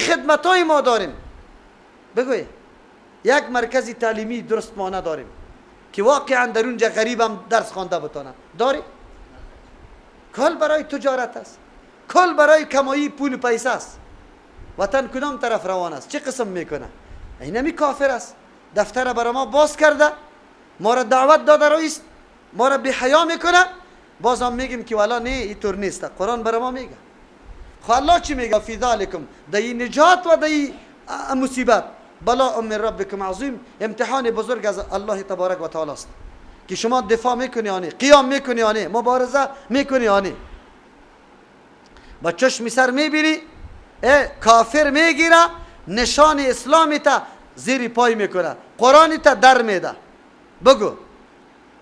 خدمت های ما داریم؟ بگوی یک مرکز تعلیمی درست ما نداریم که واقعا در اونجا غریبم درس خوانده بتانه. داریم؟ کل برای تجارت است، کل برای کمایی پول و پیسه است. وطن کدام طرف روان است؟ چه قسم میکنه؟ اینمی کافر است، دفتر برای ما باز کرده، ما را دعوت داده، رئیس ما را بی حیا میکنه، بازم میگیم که والا نه اینطور نیست. قرآن برای ما میگه. خو الله چی میگه؟ فی ذالکم، در نجات و در مصیبت، بلاء من ربکم عظیم، امتحان بزرگ از الله تبارک و تعالی است که شما دفاع میکنی آنی، قیام میکنی آنی، مبارزه میکنی آنی، با چشم سر میبینی کافر میگیره نشان اسلامی تا زیر پای میکنه، قرآن تا در میده، بگو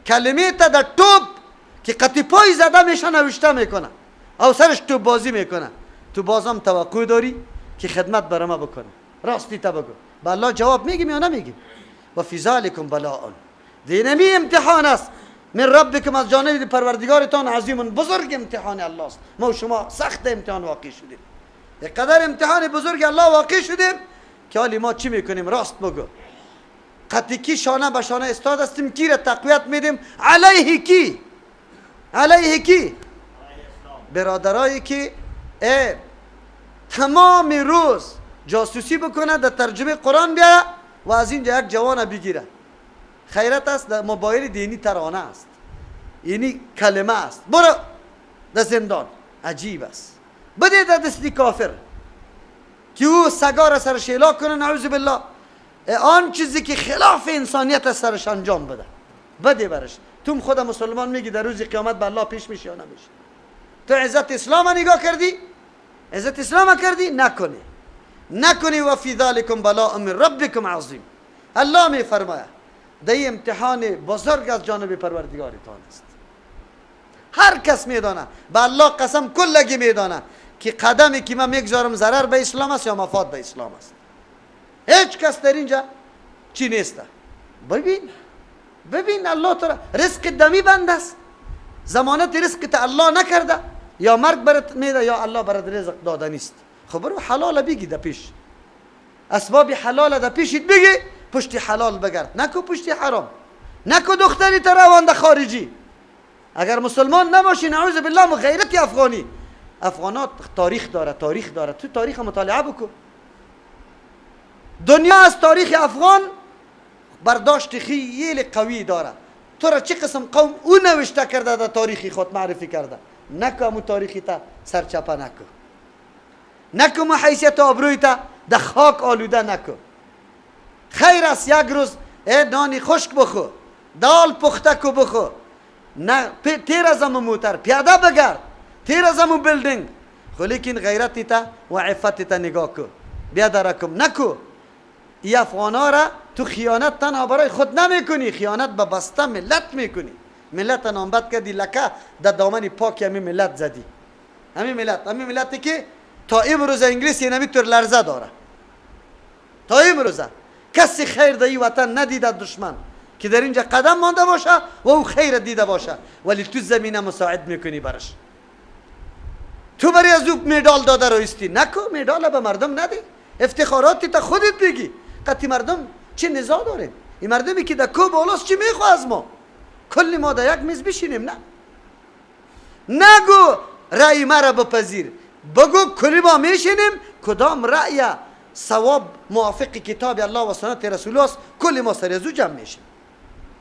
کلمه تا در توپ که قطی پای زده میشه نوشته میکنه او سرش توپ بازی میکنه، تو بازم توقع داری که خدمت برای ما بکنه؟ راستی تا بگو، به الله جواب میگیم یا نمیگیم؟ و فی ذالکم بلاء، دینمی امتحان است من ربکم، از جانب پروردگارتان، عظیم بزرگ امتحان الله است. ما و شما سخت امتحان واقع شدیم، قدر امتحان بزرگ الله واقع شدیم که حالی ما چی میکنیم؟ راست بگو، قطعی کی شانه به شانه استاد هستیم، کی را تقویت میدیم؟ علیه کی؟ علیه کی؟ برادرایی که تمام روز جاسوسی بکنه، در ترجمه قرآن بیاره و از اینجا یک جوان بگیره. خیرت است در موبایل دینی ترانه است، یعنی کلمه است، برو در زندان. عجیب است. بده در دستی کافر که او سگا را سرش اعلا کنه، نعوذ بالله، آن چیزی که خلاف انسانیت است سرش انجام بده، بده برش. تو خود مسلمان میگی در روز قیامت به الله پیش میشی یا نمیشی؟ تو عزت اسلام نگاه کردی؟ عزت اسلام کردی؟ نکنی، نکنی. و فی ذالکم بلاء من ربکم عظیم. الله می فرماید در امتحان بزرگ از جانب پروردگارتان است. هر کس میدانه، به الله قسم کلگی میدانه که قدمی که من میگذارم ضرر به اسلام است یا مفاد به اسلام است. هیچ کس در اینجا چی نیست. ببین، ببین الله تعالی رزق دمی بند است، ضمانت رزق تا الله نکرده، یا مرگ برات میده یا الله برات رزق داده نیست. خب برو حلال بگی در پیش، اسباب حلال در پیشت بگی، پشت حلال بگرد، نکو پشت حرام، نکو دختری تا روانده خارجی. اگر مسلمان نباشی نعوذ بالله غیرت افغانی. افغانات تاریخ داره، تاریخ داره، تو تاریخ مطالعه بکن. دنیا از تاریخ افغان برداشت خیلی قوی داره. تو را چه قسم قوم او نوشته کرده در تاریخی خود معرفی کرده. نکو امو تاریخی تا سرچپه نکو، نکو مو حیثیت آبروی تا در خاک آلوده نکو. خیر است یک روز نانی خشک بخو، دال پخته کو بخو، نه تیر از امو موتر پیاده بگرد، تیر از امو building، خو لیکن غیرتی تا و عفتی تا نگاه کو، بیا درکم نکو. ای افغانا را تو خیانت تنها برای خود نمیکنی، خیانت به بسته ملت میکنی. ملت نامبد کردی، لکه در دامن پاک همین ملت زدی. همین ملت، همین ملتی که تا امروز انگلیس اینمی طور لرزه داره. تا امروز کسی خیر در این وطن ندیده دشمن که در اینجا قدم مانده باشه و او خیر دیده باشه، ولی تو زمینه مساعد میکنی برش. تو برای از او مدال داده رایستی، نکو مدال به مردم نده، افتخاراتی تا خودت بگی. قطعی مردم چه نزاع داریم؟ این مردمی که در کو بالاست چی میخواه از ما؟ کل ما در یک میز بشینیم. نه، نگو رأی مرا بپذیر، بگو کلی ما میشینیم کدام رأی صواب موافق کتاب الله و سنت رسول است، کل ما سر ازو جمع میشیم.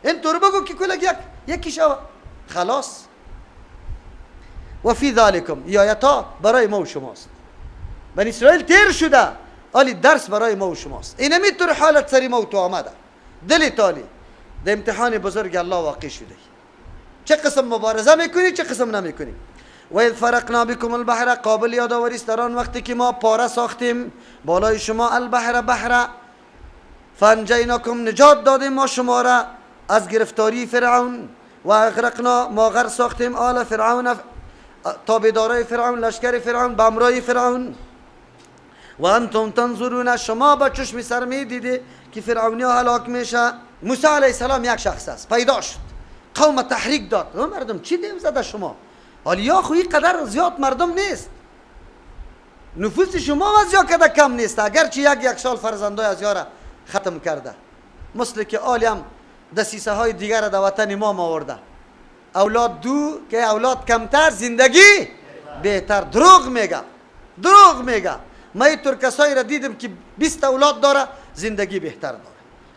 اینطور بگو که کل یک یکی شوه خلاص. و فی ذالکم، ای آیت برای ما و شماست. بنی اسرائیل تیر شده، آلی درس برای ما و شماست. اینمی طور حالت سری ما و تو آمده. دل تالی در امتحان بزرگ الله واقع شده. چه قسم مبارزه میکنی، چه قسم نمیکنی. و اذ فرقنا بكم البحر، قابل یادآوری است در آن وقتی که ما پاره ساختیم بالای شما البحر بحر، فانجیناکم، نجات دادیم ما شما را از گرفتاری فرعون، و اغرقنا، ما غرق ساختیم آل فرعون، تابعدارای فرعون، لشکر فرعون، بامرای فرعون. و انتم تنظرون، شما با چشم سر می دیده که فرعونی ها هلاک میشه. موسی علیه السلام یک شخص است، پیدا شد، قوم تحریک داد. مردم چی دیم زده شما؟ حالا یا خو قدر زیاد مردم نیست. نفوس شما از یا کده کم نیست، اگرچه یک سال فرزندای از یاره ختم کرده، مثل که آلی هم دسیسه های دیگر در وطن ما آورده. اولاد دو که اولاد کمتر زندگی بهتر. دروغ میگه، دروغ میگه. ما اینطور کسایی را دیدم که 20 اولاد داره زندگی بهتر داره،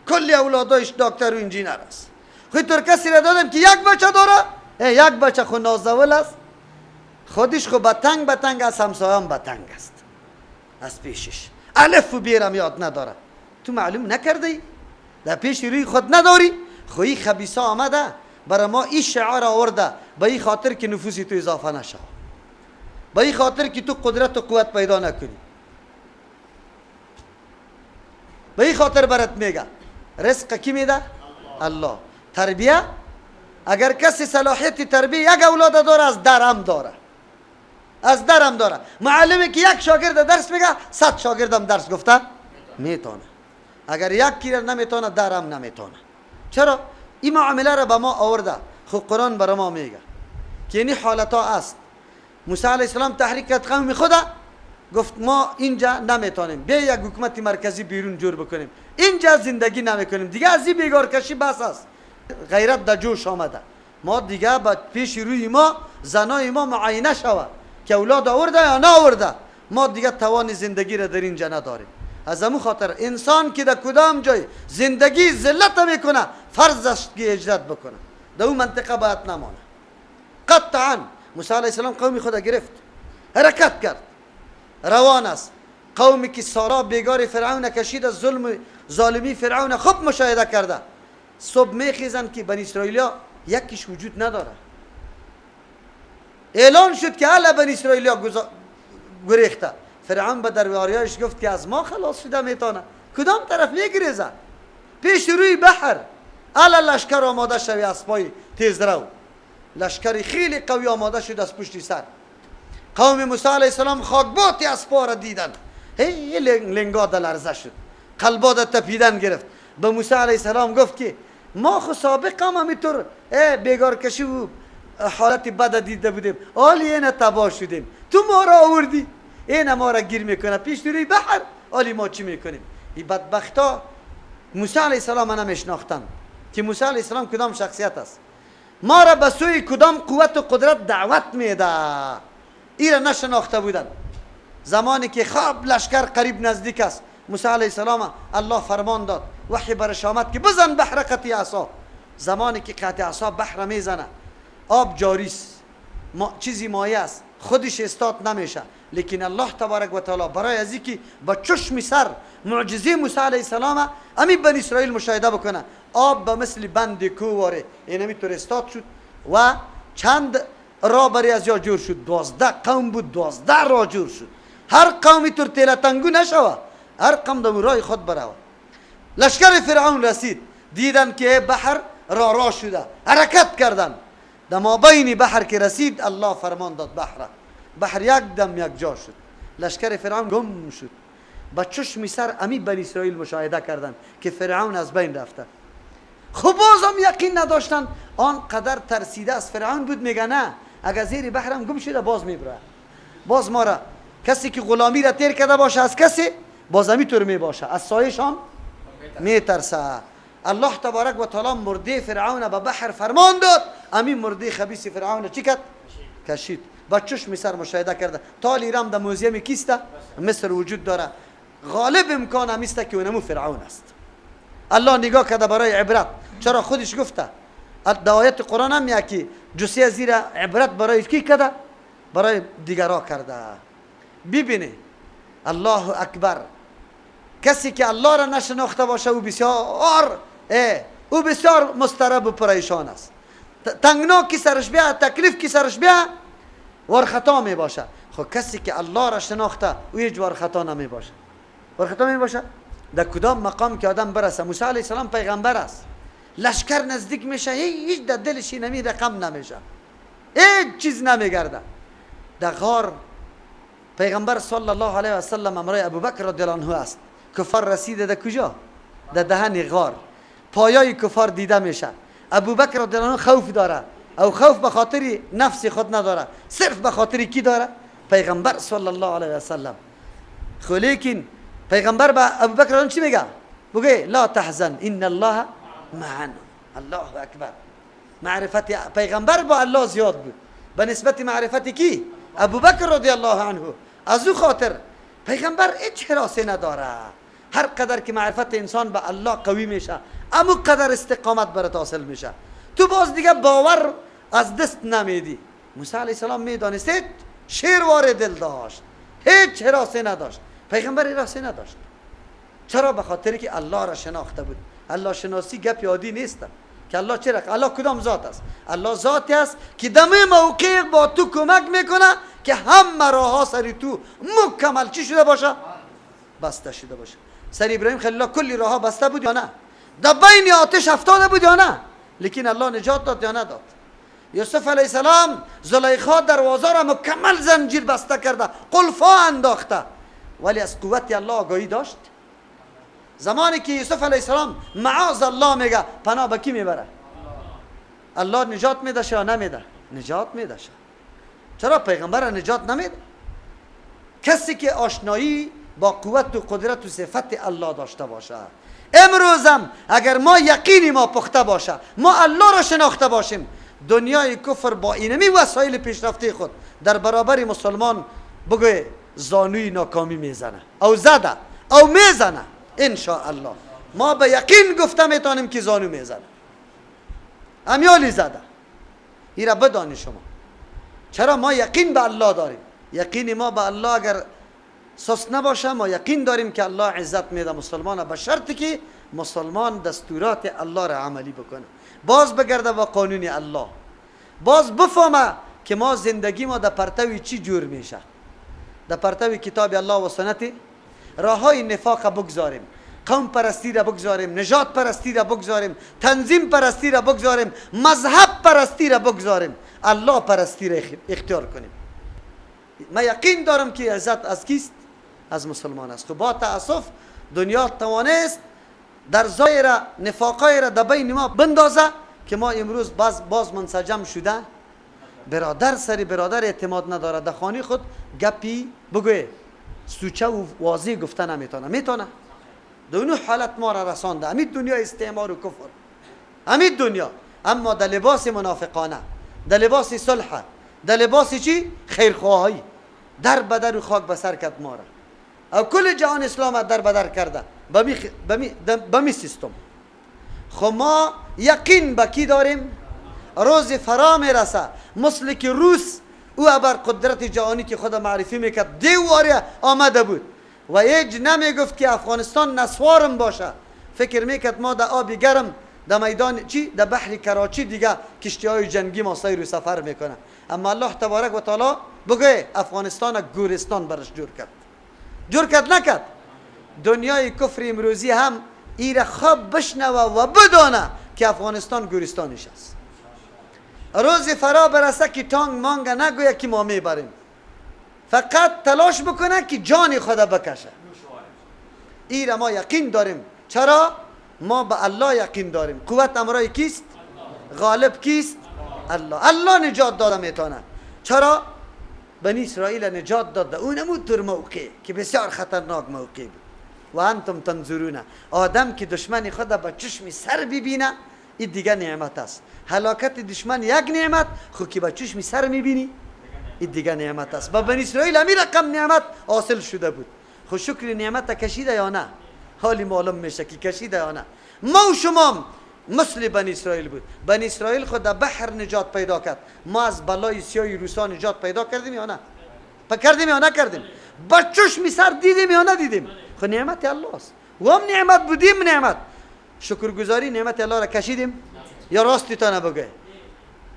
کلی اولادایش دکتر و انجینر است. خو اینطور کسی را دادم که یک بچه داره، یک بچه خو نازول است، خودش خو بتنگ بتنگ است، همسایه‌ام بتنگ است از پیشش، الف و بیرم یاد نداره. تو معلوم نکردی؟ در پیش روی خود نداری؟ خو این خبیثه آمده برای ما این شعار آورده به این خاطر که نفوسی تو اضافه نشود، به این خاطر که تو قدرت و قوت پیدا نکنی، به این خاطر برات میگه. رزق کی میده؟ الله. تربیه، اگر کسی صلاحیت تربیه یک اولاد داره از درم داره، از درم داره. معلمی که یک شاگرد درس میگه 100 شاگردم درس گفته میتونه. اگر یک کی نمیتونه درم نمیتونه. چرا؟ این معامله را به ما آورده. خب قرآن برای ما میگه که این حالت ها است. موسی علیه السلام تحریک کرد قوم خدا، گفت ما اینجا نمیتونیم، بیا یک حکومت مرکزی بیرون جور بکنیم، اینجا زندگی نمیکنیم دیگه، از این بیگارکشی بس است. غیرت در جوش آمده، ما دیگه با پیش روی ما زنای ما معاینه شوه که اولاد آورده یا نه آورده، ما دیگه توان زندگی را در اینجا نداریم. از امو خاطر انسان که در کدام جای زندگی ذلت میکنه فرض است که هجرت بکنه، در اون منطقه باید نمانه قطعا. موسی علیه السلام قوم خود گرفت، حرکت کرد، روان است. قومی که سارا بیگار فرعون کشید، از ظلم ظالمی فرعون خوب مشاهده کرده، صبح میخیزن که بنی اسرائیلیا یکیش وجود نداره. اعلان شد که اهل بنی اسرائیلیا گریخته. فرعون به درباریاش گفت که از ما خلاص شده میتونه، کدام طرف میگریزه؟ پیش روی بحر اهل لشکر آماده شوی، اسبای تیز رو، لشکر خیلی قوی آماده شد از پشت سر. قوم موسی علیه السلام خاکباتی اسپا را دیدن، هی لنگا در لرزه شد، قلبا در تپیدن گرفت. به موسی علیه السلام گفت که ما خو سابق هم همینطور بیگارکشی و حالت بد دیده بودیم، حالی اینه تباه شدیم، تو ما را آوردی، اینه ما را گیر میکنه پیش روی بحر، حالی ما چی میکنیم؟ این بدبختا موسی علیه السلام نمیشناختن که موسی علیه السلام کدام شخصیت است، ما را به سوی کدام قوت و قدرت دعوت میده، ای را نشناخته بودن. زمانی که خواب لشکر قریب نزدیک است، موسی علیه السلام الله فرمان داد، وحی برش آمد که بزن بحر قطع عصا. زمانی که قطع عصا بحر میزنه، آب جاری است، چیزی مایع است، خودش استاد نمیشه، لیکن الله تبارک و تعالی برای از اینکه با چشم سر معجزه موسی علیه السلام امی بنی اسرائیل مشاهده بکنه، آب به مثل بند کواره اینمی طور استاد شد و چند را بری از یا جور شد. 12 قوم بود، 12 را جور شد. هر قومی طور تیله تنگو نشوه، هر قوم در راه خود براوه. لشکر فرعون رسید، دیدن که بحر را را شده، حرکت کردن. در مابین بحر که رسید الله فرمان داد بحر، بحر یک دم یک جا شد، لشکر فرعون گم شد. با چشم سر امی بنی اسرائیل مشاهده کردن که فرعون از بین رفته. خب بازم یقین نداشتن، آنقدر ترسیده از فرعون بود، میگه نه اگر زیر بحرم گم شده باز میبره، باز ما را کسی که غلامی را تیر کرده باشه از کسی باز همی طور می باشه، از سایشان میترسه. الله تبارک و تعالی مرده فرعون به بحر فرمان داد، امی مرده خبیث فرعون چی کرد؟ کشید. با چشم سر مشاهده کرده. تا ایران در موزیم کیسته مصر وجود داره، غالب امکان همیسته که اونمو فرعون است. الله نگاه کرده برای عبرت، چرا خودش گفته در آیت قرآن هم یکی جسیه زیر عبرت برای کی کرده؟ برای دیگرا کرده. ببینه الله اکبر، کسی که الله را نشناخته باشه او بسیار او بسیار مضطرب و پریشان است. تنگنا کی سرش بیا، تکلیف کی سرش بیا، ور خطا می باشه. خب کسی که الله را شناخته او هیچ ور خطا نمی باشه. ور خطا می باشه در کدام مقام که آدم برسه. موسی علیه السلام پیغمبر است، لشکر نزدیک میشه، هیچ در دلش نمی رقم نمیشه، هیچ چیز نمیگرده. در غار پیغمبر صلی الله علیه و سلم امرای ابوبکر رضی الله عنه است. کفار رسیده در کجا؟ در دهن غار. پایای کفار دیده میشه. ابوبکر رضی الله عنه خوف داره، او خوف به خاطر نفس خود نداره، صرف به خاطر کی داره؟ پیغمبر صلی الله علیه و سلم. خو لیکن پیغمبر به ابوبکر چی میگه؟ بگه لا تحزن ان الله معنا. الله اکبر. معرفت پیغمبر با الله زیاد بود به نسبت معرفت کی؟ ابوبکر رضی الله عنه. از او خاطر پیغمبر هیچ حراسی نداره. هر قدر که معرفت انسان به الله قوی میشه، امو قدر استقامت برات حاصل میشه. تو باز دیگه باور از دست نمیدی. موسی علیه السلام میدانست، شیروار دل داشت، هیچ حراسی نداشت. پیغمبر حراسی نداشت. چرا؟ به خاطر که الله را شناخته بود. الله شناسی گپ یادی نیست که الله چرا، الله کدام ذات است؟ الله ذاتی است که دم موقع با تو کمک میکنه که همه راه ها سری تو مکمل چی شده باشه؟ بسته شده باشه. سر ابراهیم خلیل الله کلی راه ها بسته بود یا نه؟ در بین آتش افتاده بود یا نه؟ لیکن الله نجات داد یا نداد؟ یوسف علیه السلام زلیخا دروازه را مکمل زنجیر بسته کرده، قلفا انداخته، ولی از قوت الله آگاهی داشت. زمانی که یوسف علیه السلام معاذ الله میگه، پناه به کی میبره؟ الله نجات میده یا نمیده؟ نجات میده. چرا پیغمبر نجات نمیده؟ کسی که آشنایی با قوت و قدرت و صفت الله داشته باشه. امروزم اگر ما یقینی ما پخته باشه، ما الله را شناخته باشیم، دنیای کفر با اینمی وسایل پیشرفته خود در برابر مسلمان بگوی زانوی ناکامی میزنه او زده او میزنه. ان شاء الله ما به یقین گفته میتونیم که زانو میزنه، امیالی زده. ایرا بدانی شما. چرا؟ ما یقین به الله داریم. یقین ما به الله اگر سست نباشه، ما یقین داریم که الله عزت میده مسلمان، به شرطی که مسلمان دستورات الله را عملی بکنه، باز بگرده با قانون الله، باز بفهمه که ما زندگی ما در پرتوی چی جور میشه، در پرتوی کتاب الله و سنت. راههای نفاق بگذاریم، قوم پرستی را بگذاریم، نژاد پرستی را بگذاریم، تنظیم پرستی را بگذاریم، مذهب پرستی را بگذاریم، الله پرستی را اختیار کنیم. ما یقین دارم که عزت از کیست؟ از مسلمان است. خب با تاسف دنیا توانست در ظاهر نفاقای را در بین ما بندازه که ما امروز باز منسجم شده، برادر سری برادر اعتماد نداره، در خانه خود گپی بگوی سوچه و واضح گفته نمیتونه. میتونه دونو حالت ما را رسانده همین دنیا استعمار و کفر، همین دنیا. اما در لباس منافقانه، در لباس صلح، در لباس چی؟ خیرخواهی در بدر و خاک بسر کرد ما را. او کل جهان اسلام در بدر کرده بمی سیستم. خب ما یقین به کی داریم؟ روز فرا میرسه مثل که روس او ابر قدرت جهانی که خود معرفی میکرد دیواری آمده بود و هیچ نمیگفت که افغانستان نسوارم باشه. فکر میکرد ما در آب گرم در میدان چی؟ در بحر کراچی دیگه کشتی های جنگی ما سیر و سفر میکنه. اما الله تبارک و تعالی بگه افغانستان گورستان برش جور کرد. جور کرد نکرد؟ دنیای کفر امروزی هم ایره خواب بشنوه و بدانه که افغانستان گورستانش است. روز فرا برسه که تانگ مانگ نگویه که ما میبریم، فقط تلاش بکنه که جان خدا بکشه. ایره ما یقین داریم. چرا؟ ما به الله یقین داریم. قوت امرای کیست؟ غالب کیست؟ الله. الله نجات داده میتونه. چرا؟ بنی اسرائیل نجات داده اونمو تر موقع که بسیار خطرناک موقع بود. و انتم تنظرون. آدم که دشمن خود با چشم سر ببینه این دیگه نعمت است. هلاکت دشمن یک نعمت، خو که با چشم سر میبینی این دیگه نعمت است. با بنی اسرائیل همین رقم نعمت حاصل شده بود. خو شکر نعمت کشیده یا نه؟ حالی معلوم میشه که کشیده یا نه. ما و شما مثل بنی اسرائیل بود. بنی اسرائیل خود در بحر نجات پیدا کرد. ما از بلای سیاه روسا نجات پیدا کردیم یا نه؟ کردیم یا نکردیم؟ با چشم سر دیدیم یا ندیدیم؟ خو نعمت الله است. و هم نعمت بودیم نعمت. شکرگزاری نعمت الله را کشیدیم یا راستی تا نبگه؟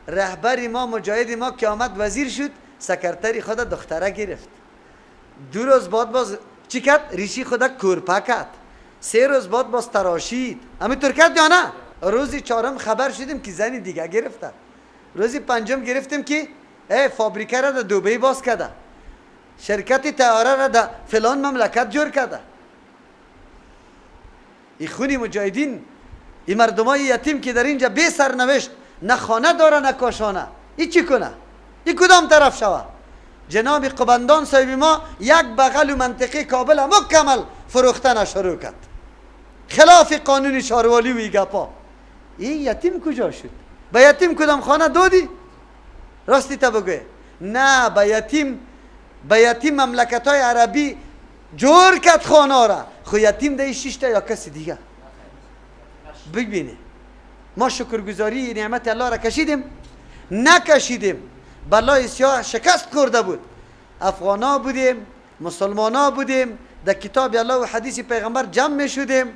رهبر ما مجاهد ما که آمد وزیر شد، سکرتری خود دختره گرفت. 2 روز بعد باز چی کرد؟ ریشی خود کورپه کرد. 3 روز بعد باز تراشید. همینطور کرد یا نه؟ روزی 4 خبر شدیم که زنی دیگه گرفته. روزی 5 گرفتیم که ای فابریکه را در دبی باز کرده، شرکت طیاره را در فلان مملکت جور کرده. ای خونی مجاهدین، این مردمای یتیم که در اینجا بی سرنوشت، نه خانه داره نه کاشانه، ای چی کنه؟ ای کدام طرف شوه؟ جناب قبندان صاحب ما یک بغل و منطقه کابل مکمل فروختن شروع کرد، خلاف قانون شاروالی و گپا. این یتیم کجا شد؟ به یتیم کدام خانه دادی؟ راستی تا بگوی نه، به یتیم مملکت های عربی جور کرد خانه را، خو یتیم ده شش تا یا کسی دیگه ببینه. ما شکرگزاری نعمت الله را کشیدیم؟ نکشیدیم. بلای سیاه شکست خورده بود. افغانا بودیم، مسلمانا بودیم، در کتاب الله و حدیث پیغمبر جمع می شدیم،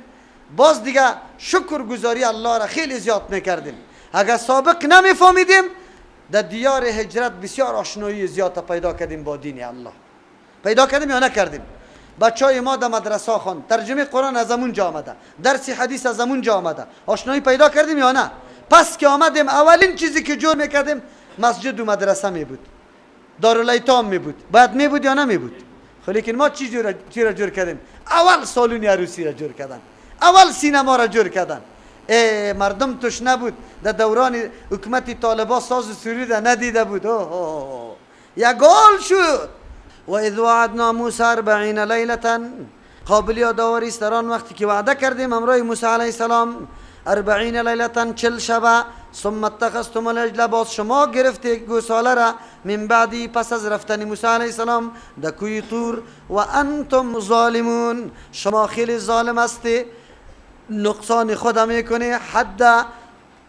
باز دیگه شکرگزاری الله را خیلی زیاد میکردیم. اگر سابق نمیفهمیدیم، در دیار هجرت بسیار آشنایی زیاد پیدا کردیم با دین الله. پیدا کردیم یا نکردیم؟ بچای ما در مدرسه خواند، ترجمه قرآن از اونجا آمده، درس حدیث از اونجا آمده، آشنایی پیدا کردیم یا نه؟ پس که آمدیم اولین چیزی که جور میکردیم مسجد و مدرسه می بود، دارالایتام می بود. باید می بود یا نمی بود؟ خب لیکن ما چی را جور کردیم؟ اول سالون عروسی را جور کردن، اول سینما را جور کردن. مردم توش نبود، در دوران حکومت طالبا ساز و سرود ندیده بود. اوه یگال شد. و اذ وعدنا موسی 40 لیلة، قابل یادآوری است در آن وقتی که وعده کردیم همراه موسی علیه السلام 40 لیلة 40 شبه، ثم اتخذتم العجل، باز شما گرفته گوساله را، من بعدی پس از رفتن موسی علیه السلام در کوی طور، و انتم ظالمون، شما خیلی ظالم هستی، نقصان خود میکنی، حد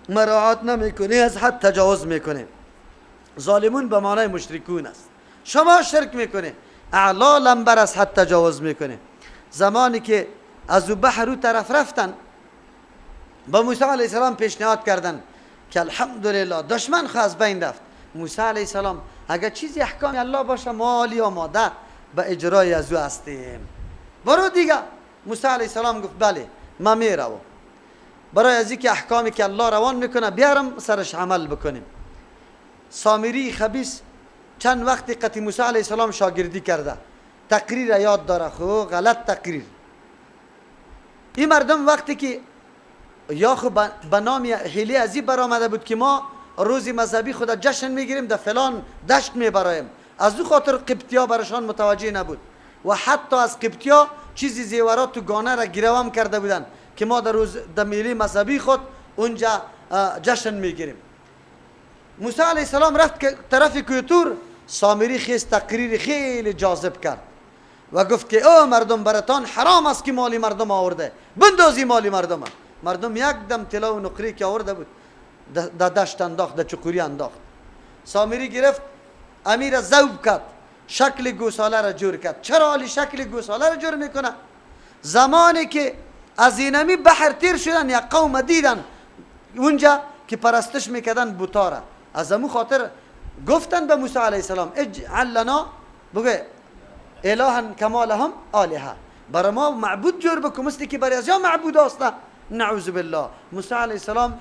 مراعات نمیکنی، از حد تجاوز میکنی. ظالمون به معنای مشرکون است. شما شرک میکنی، اعلا لنبر از حد تجاوز میکنی. زمانی که از او بحر او طرف رفتن، با موسی علیه السلام پیشنهاد کردن که الحمدلله دشمن خو از بین رفت. موسی علیه السلام اگر چیزی احکام الله باشه ما عالی آماده به اجرای از او هستیم، برو دیگه. موسی علیه السلام گفت بله ما میروم، برای از اینکه احکامی که الله روان میکنه بیارم سرش عمل بکنیم. سامری خبیث چند وقتی قتی موسی علیه السلام شاگردی کرده، تقریر یاد داره، خو غلط تقریر. این مردم وقتی که یا خو به نام حیله ازی برآمده بود که ما روز مذهبی خود جشن میگیریم در فلان دشت میبرایم، از او خاطر قبطیا برشان متوجه نبود و حتی از قبطیا چیزی زیورات و گانه را گروم کرده بودن که ما در روز در میله مذهبی خود اونجا جشن میگیریم. موسی علیه السلام رفت که طرف کوه طور، سامری خیز تقریر خیلی جاذب کرد و گفت که او مردم براتان حرام است که مالی مردم آورده، بندازی مالی مردم. مردم یک دم طلا و نقره که آورده بود در دشت انداخت، در چقوری انداخت. سامری گرفت امیر ذوب کرد، شکل گوساله را جور کرد. چرا علی شکل گوساله را جور میکنه؟ زمانی که از اینمی بحر تیر شدن یک قوم دیدن اونجا که پرستش میکردن بوتا را، از امو خاطر گفتن به موسی علیه السلام اجعل لنا بگه الها کما لهم آلهه، برای ما معبود جور بکن مثل که برای از یا معبود هست. نعوذ بالله. موسی علیه السلام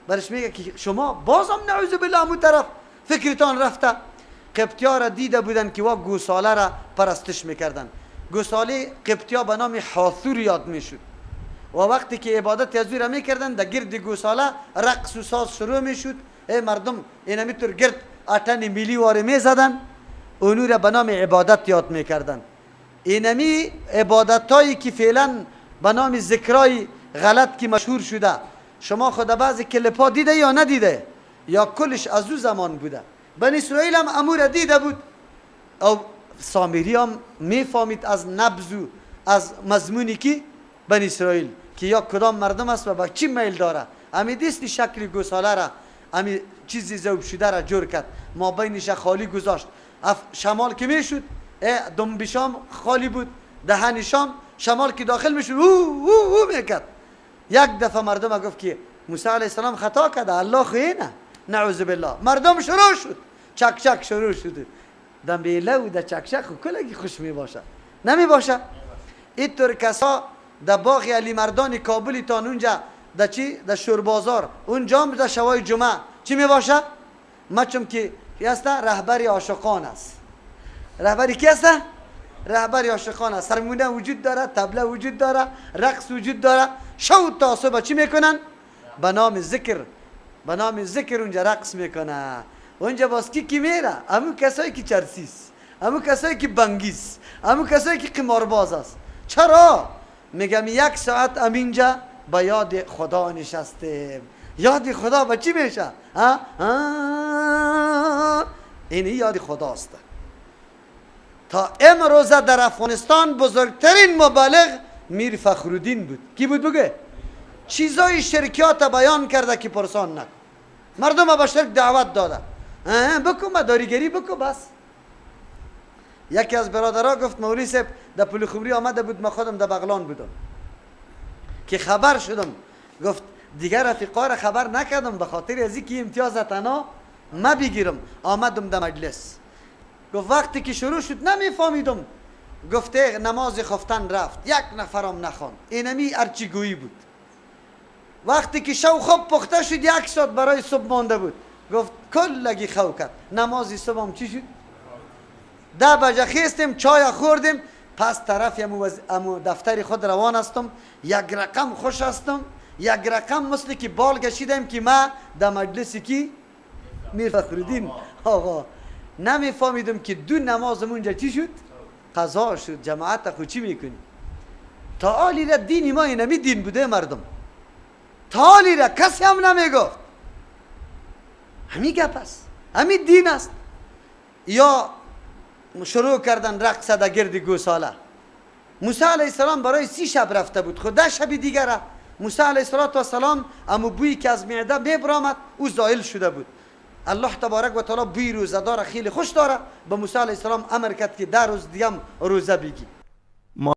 برش میگه که شما بازم نعوذ بالله امو طرف فکرتان رفته. قبطیا را دیده بودن که وا گوساله را پرستش میکردن. گوساله قبطیا به نام حاثور یاد میشد و وقتی که عبادت از او را میکردن در گرد گوساله رقص و ساز شروع میشد. ای مردم اینمیطور گرد اتن میلی واره میزدن، اونو را به نام عبادت یاد میکردن. اینمی عبادت هایی که فعلا به نام ذکرای غلط که مشهور شده، شما خود بعضی کلپا دیده یا ندیده یا کلش از او زمان بوده. بنی اسرائیل هم امور دیده بود، او سامری هم میفهمید از نبض و از مضمونی که بنی اسرائیل که یا کدام مردم است و با چی میل داره. امی دیستی شکل گوساله را، امی چیزی ذوب شده را جور کرد، ما بینش خالی گذاشت. شمال که میشد دنبشام خالی بود، دهنشام شمال که داخل میشد او او او میکرد. یک دفعه مردم گفت که موسی علیه السلام خطا کرده، الله خینه، نعوذ بالله. مردم شروع شد چک چک شروع شد، دنبیله و در چک چک کلگی خوش می باشه نمی باشه. اینطور کسا در باغ علی مردان کابلی تان اونجا در چی در شوربازار اونجا هم در شوای جمعه چی می باشه؟ ما چون که هست رهبری عاشقان است. رهبری کی هست؟ رهبری عاشقان است. سرمونه وجود داره، طبله وجود داره، رقص وجود داره. شو تا صبح چی میکنن؟ به نام ذکر، به نام ذکر اونجا رقص میکنه. اونجا باز کی کی میره؟ همون کسایی که چرسیست، همون کسایی که بنگیز، همون کسایی که قمارباز است. چرا؟ میگم یک ساعت امینجا با یاد خدا نشستیم. یاد خدا با چی میشه؟ ها؟ این یاد خداست. تا امروز در افغانستان بزرگترین مبلغ میر فخرالدین بود. کی بود بگه؟ چیزای شرکیات بیان کرده که پرسان نکن. مردم به شرک دعوت داده. بکن مداریگری بکن بس. یکی از برادرها گفت مولوی صاحب در پل خمری آمده بود، ما خودم در بغلان بودم که خبر شدم. گفت دیگر رفیقا را خبر نکردم به خاطر از اینکه امتیاز تنها ما بگیرم. آمدم در مجلس. گفت وقتی که شروع شد نمیفهمیدم. گفته نماز خفتن رفت، یک نفرم نخواند. اینمی ارچی گویی بود. وقتی که شو خوب پخته شد یک ساعت برای صبح مانده بود. گفت کلگی خو کرد. نماز صبح هم چی شد؟ 10 بجه خیستیم، چای خوردیم، پس طرف امو دفتر خود روان هستم. یک رقم خوش هستم، یک رقم مثل که بال کشیدم که ما در مجلس کی میر فخرالدین آقا. نمیفهمیدم که دو نماز اونجا چی شد؟ قضا شد. جماعت خو چی میکنی؟ تا آلی را دینی ما اینمی دین بوده مردم. تا آلی را کسی هم نمیگفت. همی گپ است، همی دین است. یا شروع کردن رقص در گرد گوساله. موسی علیه السلام برای 30 شب رفته بود، خود 10 شب دیگر موسی علیه السلام امو بویی که از معده میبرآمد او زایل شده بود. الله تبارک و تعالی بوی روزه‌دار خیلی خوش داره. به موسی علیه السلام امر کرد که 10 روز دیگه هم روزه بگی.